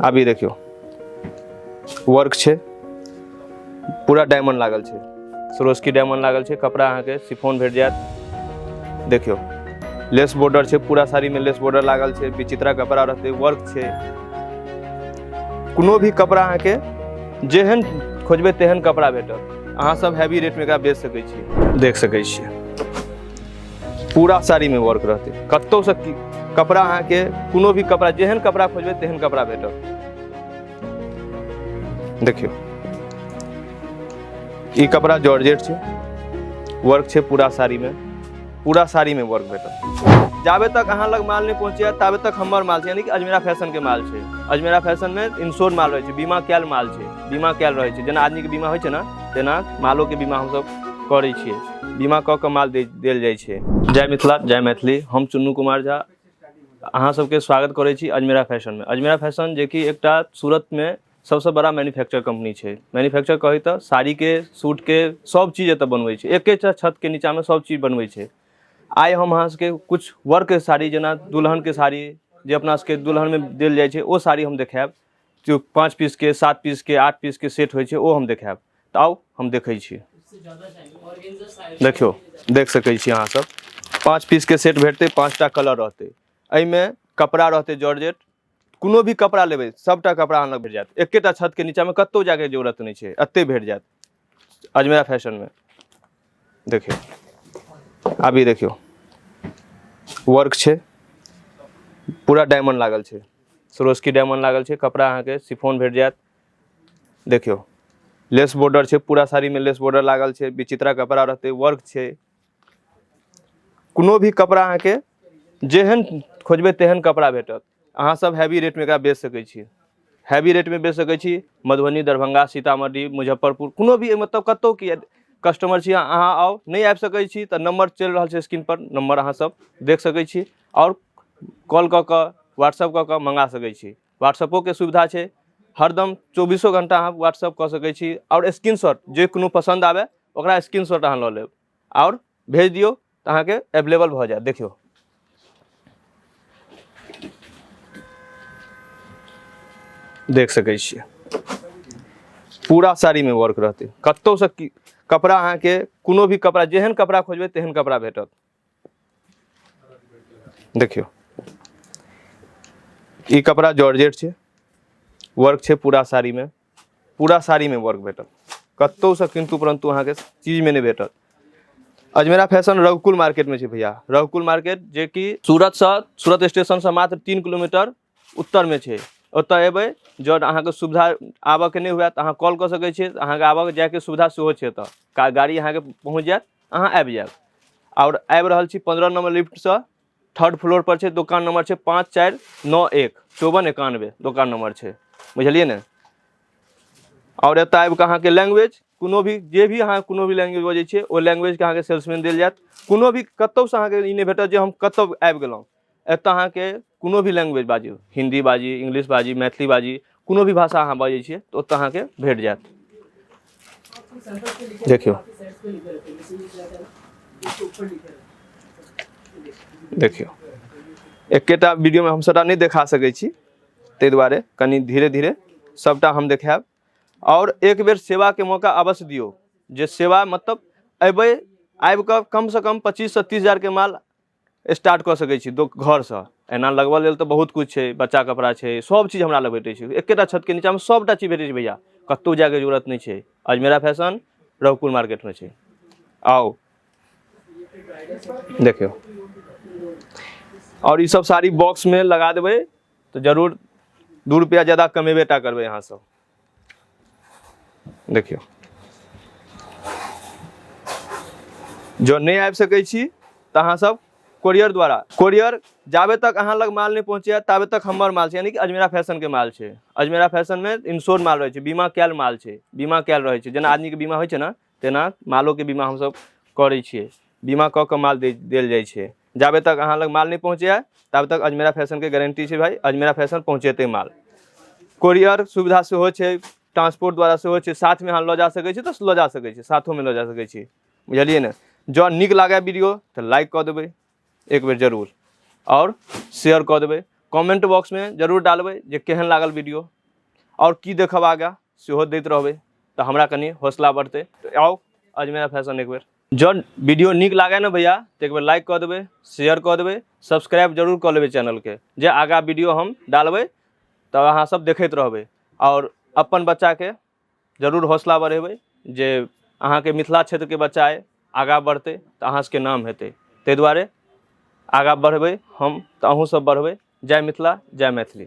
आब ई देखियौ, वर्क छै, पूरा डायमंड लागल छै, सरोस्की डायमंड लागल छै। कपड़ा अहाँके सिफोन भेट जायत। देखियौ, लेस बॉर्डर छै, पूरा साड़ीमे लेस बॉर्डर लागल छै। विचित्रा कपड़ा रहतै, वर्क छै। कोनो भी कपड़ा अहाँके जेहन खोजबै तेहन कपड़ा भेटत। अहाँ सब हैवी रेटमे एकरा बेच सकै छी। देख सकै छियै, पूरा साड़ीमे वर्क रहतै। कतहुसँ कपड़ा अहाँके कोनो भी कपड़ा, जेहन कपड़ा खोजबै तेहन कपड़ा भेटत। देखियौ, ई कपड़ा जॉर्जेट छै, वर्क छै पूरा साड़ीमे, पूरा साड़ीमे वर्क भेटत। जाबे तक अहाँ लग माल नहि पहुँचैए ताबे तक हमर माल छै, यानी कि अजमेरा फैशनके माल छै। अजमेरा फैशनमे इंश्योर माल रहै छै, बीमा कयल माल छै, बीमा कयल रहै छै। जेना आदमीके बीमा होइ छै ने, तेना मालोके बीमा हमसभ करै छियै। बीमा कऽ कऽ माल देल जाइ छै। जय मिथिला, जय मैथिली। हम चुन्नू कुमार झा अहाँ सबके स्वागत करै छी अजमेरा फैशनमे। अजमेरा फैशन जेकि एकटा सूरतमे सबसँ बड़ा मैन्युफैक्चर कम्पनी छै। मैन्युफैक्चर कहै तऽ साड़ीके, सूटके सब चीज एतऽ बनबै छै। एकेटा छतके नीचाँमे सब चीज बनबै छै। आइ हम अहाँ सबके कुछ वर्क साड़ी, जेना दुल्हनके साड़ी जे अपना सबके दुल्हनमे देल जाइ छै, ओ साड़ी हम देखायब। जो 5 पीसके, 7 पीसके, 8 पीसके सेट होइ छै, ओ हम देखायब। तऽ आउ हम देखै छी। देखियौ, देख सकै छी अहाँ सब, 5 पीसके सेट भेटतै, 5टा कलर रहतै। एहिमे कपड़ा रहतै जॉर्जेट। कोनो भी कपड़ा लेबै, सबटा कपड़ा अहाँ लग भेट जायत। एकेटा छतके नीचाँमे, कतहु जायके जरूरत नहि छै, एतहि भेट जायत अजमेरा फैशनमे। देखियौ, आब ई देखियौ, वर्क छै, पूरा डायमंड लागल छै, सरोस्की डायमंड लागल छै। कपड़ा अहाँके सिफोन भेट जायत। देखियौ, लेस बॉर्डर छै, पूरा साड़ीमे लेस बॉर्डर लागल छै। विचित्रा कपड़ा रहतै, वर्क छै। कोनो भी कपड़ा अहाँके जेहन खोजबै तेहन कपड़ा भेटत। अहाँ सब हैवी रेटमे एकरा बेच सकै छी, हैवी रेटमे बेच सकै छी। मधुबनी, दरभंगा, सीतामढ़ी, मुजफ्फरपुर, कोनो भी मतलब कतहु के कस्टमर छी अहाँ, आउ। नहि आबि सकै छी तऽ नम्बर चलि रहल छै स्क्रीन पर, नम्बर अहाँ सब देख सकै छी आओर कॉल कऽ कऽ, व्हाट्सअप कऽ कऽ मँगा सकै छी। व्हाट्सअपोके सुविधा छै, हरदम 24 घण्टा अहाँ व्हाट्सअप कऽ सकै छी। आओर स्क्रीन शॉट जे कोनो पसन्द आबै, ओकरा स्क्रीन शॉट अहाँ लऽ लेब आओर भेज दियौ तऽ अहाँके एवेलेबल भऽ जायत। देखियौ, देख सकै छियै, पूरा साड़ीमे वर्क रहतै। कतहुसँ कपड़ा अहाँके कोनो भी कपड़ा, जेहन कपड़ा खोजबै तेहन कपड़ा भेटत। देखियौ, ई कपड़ा जॉर्जेट छै, वर्क छै पूरा साड़ीमे, पूरा साड़ीमे वर्क भेटत। कतहुसँ किन्तु परन्तु अहाँके चीजमे नहि भेटत। अजमेरा फैशन रघुकुल मार्केटमे छै भैया। रघुकुल मार्केट जेकि सूरतसँ, सूरत स्टेशनसँ मात्र 3 किलोमीटर उत्तरमे छै। ओतऽ एबै, जँ अहाँके सुविधा आबऽके नहि हुए तऽ अहाँ कॉल कऽ सकै छियै। अहाँके आबऽ जाइके सुविधा सेहो छै एतऽ, गाड़ी अहाँके पहुँच जायत, अहाँ आबि जायब। आओर आबि रहल छी 15 नम्बर लिफ्टसँ 3rd floor पर छै। दोकान नम्बर छै 5491, 5491 दोकान नम्बर छै, बुझलियै ने? आओर एतऽ आबि कऽ अहाँके लैंग्वेज कोनो भी, जे भी अहाँ कोनो भी लैंग्वेज बजै छियै, ओ लैंग्वेजके अहाँके सेल्समैन देल जायत। कोनो भी कतहुसँ अहाँके ई नहि भेटत जे हम कतऽ आबि गेलहुँ। एतऽ अहाँके कोनो भी लैंग्वेज बाजू, हिन्दी बाजी, इंग्लिश बाजी, मैथिली बाजी, कोनो भी भाषा अहाँ बजै छियै तऽ ओतऽ अहाँके भेट जायत। देखियौ, देखियौ, एकेटा वीडियोमे हम सबटा नहि देखा सकै छी, ताहि दुआरे कनि धीरे धीरे सबटा हम देखायब। आओर एक बेर सेवाके मौका अवश्य दियौ, जे सेवा मतलब अयबै, आबि कऽ कमसँ कम 25सँ 30 हजारके माल स्टार्ट कऽ सकै छी घरसँ। एना लगबऽ लेल तऽ बहुत किछु छै, बच्चा कपड़ा छै, सब चीज हमरा लग भेटै छै। एकेटा छतके नीचाँमे सबटा चीज भेटै छै भैया, कतहु जायके जरूरत नहि छै। अजमेरा फैशन रघुकुल मार्केटमे छै, आउ। देखियौ, आओर ई सब साड़ी बॉक्समे लगा देबै तऽ जरूर 2 रुपैआ ज्यादा कमेबे टा करबै अहाँ सब। देखियौ, जँ नहि आबि सकै छी तऽ अहाँ सब कोरियर द्वारा, कोरियर जाबे तक अहाँ लग माल नहि पहुँचैए ताबे तक हमर माल छै, यानी कि अजमेरा फैशनके माल छै। अजमेरा फैशनमे इंश्योर माल रहै छै, बीमा कयल माल छै, बीमा कयल रहै छै। जेना आदमीके बीमा होइ छै ने, तेना मालोके बीमा हमसभ करै छियै। बीमा कऽ कऽ माल देल जाइ छै। जाबे तक अहाँ लग माल नहि पहुँचैए ताबे तक अजमेरा फैशनके गारंटी छै भाइ, अजमेरा फैशन पहुँचेतै माल। कोरियर सुविधा सेहो छै, ट्रांसपोर्ट द्वारा सेहो छै। साथमे अहाँ लऽ जा सकै छी तऽ लऽ जा सकै छी, साथोमे लऽ जा सकै छी, बुझलियै ने? जँ नीक लागै वीडियो तऽ लाइक कऽ देबै एक बेर जरूर आओर शेयर कऽ देबै। कमेंट बॉक्समे जरूर डालबै जे केहन लागल वीडियो, आओर की देखब आगाँ सेहो दैत रहबै, तऽ हमरा कनि हौसला बढ़तै। तऽ आउ अजमेरा फैशन एक बेर। जँ वीडियो नीक लागै ने भैया, तऽ एक बेर लाइक कऽ देबै, शेयर कऽ देबै, सब्सक्राइब जरूर कऽ लेबै चैनलके, जे आगाँ वीडियो हम डालबै तऽ अहाँ सब देखैत रहबै। आओर अपन बच्चाके जरूर हौसला बढ़ेबै जे अहाँके मिथिला क्षेत्रके बच्चा अइ, आगाँ बढ़तै तऽ अहाँ सबके नाम हेतै। ताहि दुआरे आगाँ बढ़बै हम तऽ अहूँ सब बढ़बै। जय मिथिला, जय मैथिली।